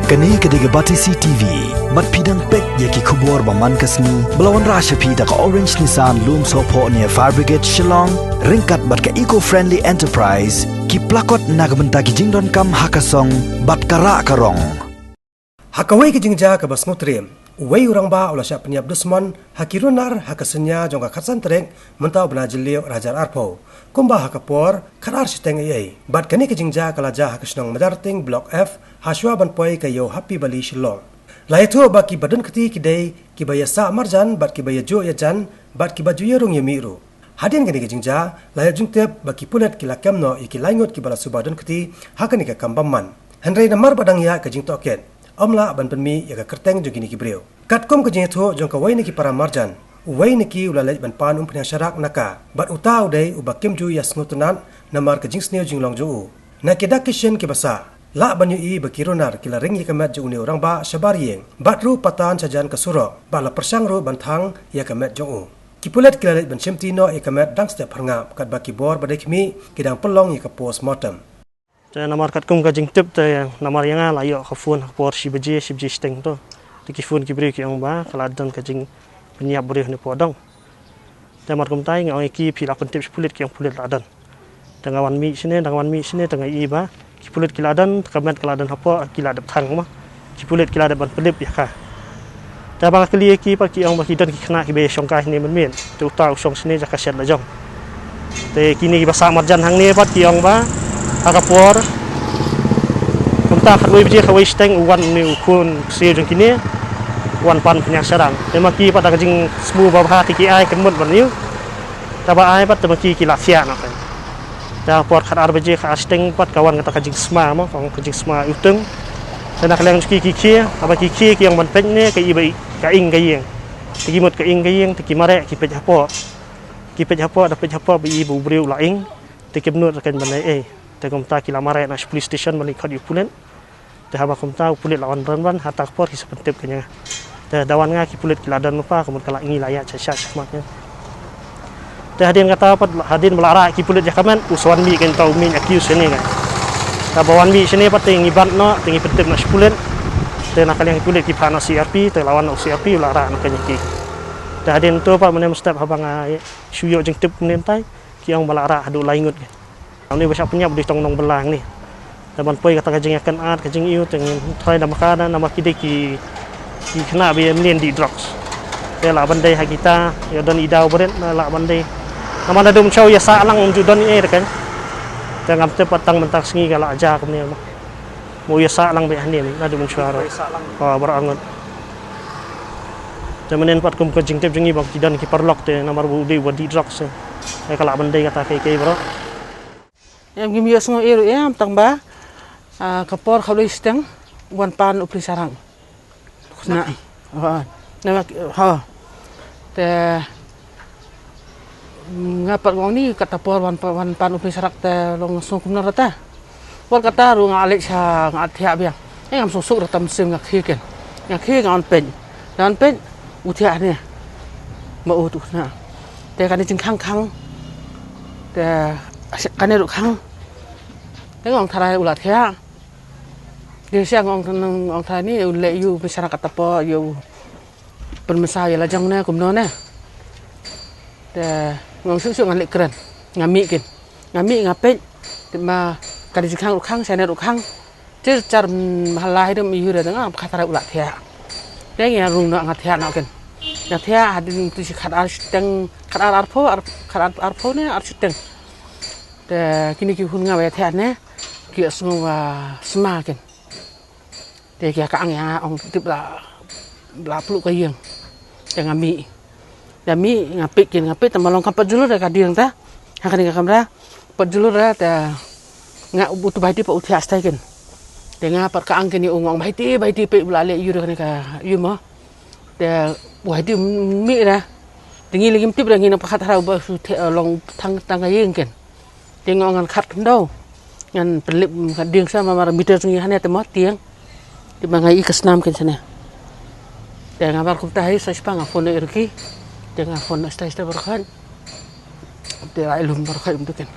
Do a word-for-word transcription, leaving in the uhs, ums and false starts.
Kane ka dei ka Batesi T V. Bad phi dang peit ïa ki khubor ba man ka sngi ba la wanrah sha phi da ka Orange Nissan Lumsohphoh near Fire Brigade Shillong, ryngkat bad ka Eco Friendly Enterprise, ki plakot na ka bynta ki jingdonkam ha ka song bad ka rah ka rong. Ha kawei ka jingjia kaba sngewtriem, uwei u rangbah u la shah pynïap dusmon ha ki runar ha ka synñia jong ka khatsan tarik mynta u bnai Jylliew ar hajar arphew, kumba ha ka por khatar shiteng eiei. Bad kane ka jingjia ka la jia ha ka shnong Madarting Block F, ha shuwa ban poi ka Ïew Happy Valley Shillong. La ïathuh ba kiba don kti ki dei kiba ïasah marjan bad kiba ïajuh ïajan bad kiba ju ïarung ïamih ruh. Hadien kane ka jingjia, la ïoh jingtip ba ki pulit ki la kem noh ïa ki lai ngut kiba la suba don kti ha kane ka kam bymman. Hynrei namar ba dang ïaid ka jingtohkit, ym lah ban pynmih ïa ka kyrteng jong kine ki briew. Katkum ka jingïathuh jong kawei na ki para marjan, uwei na ki u la leit ban pan umphniang sharak na ka, bad uta u dei uba kim ju ïasngewtynnad namar ka jingsniew jinglong jong u. Na ki dak ki shin kiba sah, lah ban ïohi ba ki runar ki la ring ïa ka met jong une u rangbah shabar ïing, bad ruh patan shajan ka surok, bad la pyrshang ruh ban thang ïa ka met jong u. Ki pulit ki la leit ban shimti noh ïa ka met dang step pharngap, katba ki bor ba dei khmih ki dang pynlong ïa ka postmortem. Te namar katkum ka jingtip te namar ïa nga la ïoh ka phone ha ka por shi baje, shi baje shiteng to. Te ki phone ki briew ki ong ba ka la don ka jingpynïap briew ne podong. Te namar kumta nga ong ïa ki phi la pyntip sha pulit, ki ong pulit la don. Te nga wan mih shane, te nga wan mih shane, te nga ïohi ba ki pulit ki la don, te ka met ka la don hapoh, ki la dep thang ma. Ki pulit ki la dep ban pynlip ïa ka. Te haba nga kylli ïa ki pat ki ong ba ki don ki khynnah kiba ïashong kai hangne mynmiet. Te uta u shong shane jaka shet la jong. Te kine kiba sah marjan hangne pat ki ong ba ha ka por kumta khatwei baje khatwei shiteng u wan une u khun ksiew jong kine, u wan pan umphniang sharak. Te ma ki pat da ka jingsmu babha te ki ai kynmut ban ïoh. Te ba ai pat te ma ki ki la thiah noh. Te ha ka por khatar baje khatar shiteng pat ka wan kata ka jingsma mo, ka wan ka jingsma iwtung. Te na ka liang jong ki ki khie, haba ki khie ki ong ban peit ne ka i ba i, ka ing ka ïing. Te ki mut ka ing ka ïing, te ki mareh ki peit hapoh. Ki peit hapoh, da peit hapoh ba i ba u briew u la ing. Te kim nud ruh ban leh ei. Te kumta ki la mareh noh sha police station ban leit khot ïa u pulit. Te haba kumta u pulit la wan rem ban, ha kata ka por ki sa pyntip kane ïa nga. Te da wan nga ki pulit ki la don lypa, ka mut ka la ngi la ïaid sha sha sha khmat ïa nga. Te hadien kata pat, hadien ba la rah ki pulit ïa ka met, u sa wan mih kane uta u main accused shane ka. Te haba wan mih shane pat te ngi bat noh, te ngi pyntip noh sha pulit. Te na ka liang ki pulit ki phah noh C R P, te la wan noh C R P u la rah noh kane ïa ki. Te hadien to pat mynne mynstep haba nga shu ïoh jingtip mynne mynta, ki ong ba la rah haduh lai ngut ki. Une ba shah pynïap u dei tang u nongbylla hangne. Te ban poi kata ka jingïakynad ka jingïohi te ngin tharai namar ka da namar ki dei ki, ki khynnah ba ïa mlien dih drugs. Te lah ban dei ha kita ïa don i daw barit na lah ban dei. Namar naduh mynshuwa ïa sah lang um ju don ei ei ruh kan. Te ngam tip pat tang mynta ka sngi ka la jia kumne ma. Mo ïa sah lang beit hangne naduh mynshuwa ruh. Ïa sah lang. Ha, baroh arngut. Te mynnin pat kum ka jingtip jong ngi ba ki don ki paralok te namar ba u dei uba dih drugs. Te ka lah ban dei kata kaei kaei baroh. Em ngim ïohsngew ei ruh em tang ba, ah, ka por khatwei shiteng wan pan u pli sharak. Khynnah. Ha. Namar, ha. Te nga pat nga ong ni kata por wan pa, wan pan u pli sharak te long sngewkmen ruh ta. Por kata ruh nga leit sha nga thiah biang. Em ngam suk suk ruh ta mynsiem nga khie ken. Nga khie nga wan peit. Nga wan peit u thiah ne. Ba u tu khynnah. Te kane jingkhang khang. Te kane ruh khang. Te nga ong tharai u la thiah. Te sha nga ong, nga ong tharai ni u leh ïa u pli sharak kata por ïa u pynmynsaw ïa la jong ne kumno ne. Te nga ong shuh shuh nga leit kren. Nga mih kin. Nga mih nga peit. Te ma kane jingkhang ruh khang, shane ruh khang. Te jar, mm, hala hi dum ïa u re dang ah, kata re u la thiah. Te nga rung noh nga thiah noh ken. Nga thiah hadien tu shi khatar shiteng, khatar arphew, ar-, khatar arphew ne ar shiteng. Te kine ki hun nga ba ïa thiah ne, ki ïohsngew ba sma ken. Te ki ïa ka ang ïa nga ong tip la, la pluh ka ïing. Te nga mih. Nga mih, nga peit kin, nga peit tang ba long kam pat julor ka dieng ta. Ha kane ka kamra. Pat julor te nga u tu bai ti pat u thiah stai kin. Te nga pat ka ang kin ïa u nga ong bai ti, bai ti peit u la leh ïa u re kane ka ïa u mo. Te bai ti mih re. Te ngi lei ngim tip re ngi nang pyrkhat hara u ba shu thiah long tang tang ka ïing kin. Te nga ong ngan khat khyndew. Ngan pynlip ka dieng sa ma mar meter jong ngi hane te mo tieng. Te ma nga i ka snam ken sane. Te nga bar kumta hi sa shipa nga phone ïa u Ricky. Te nga phone ïa u stai stai baroh khat. Te ai lum baroh khat um tu ken.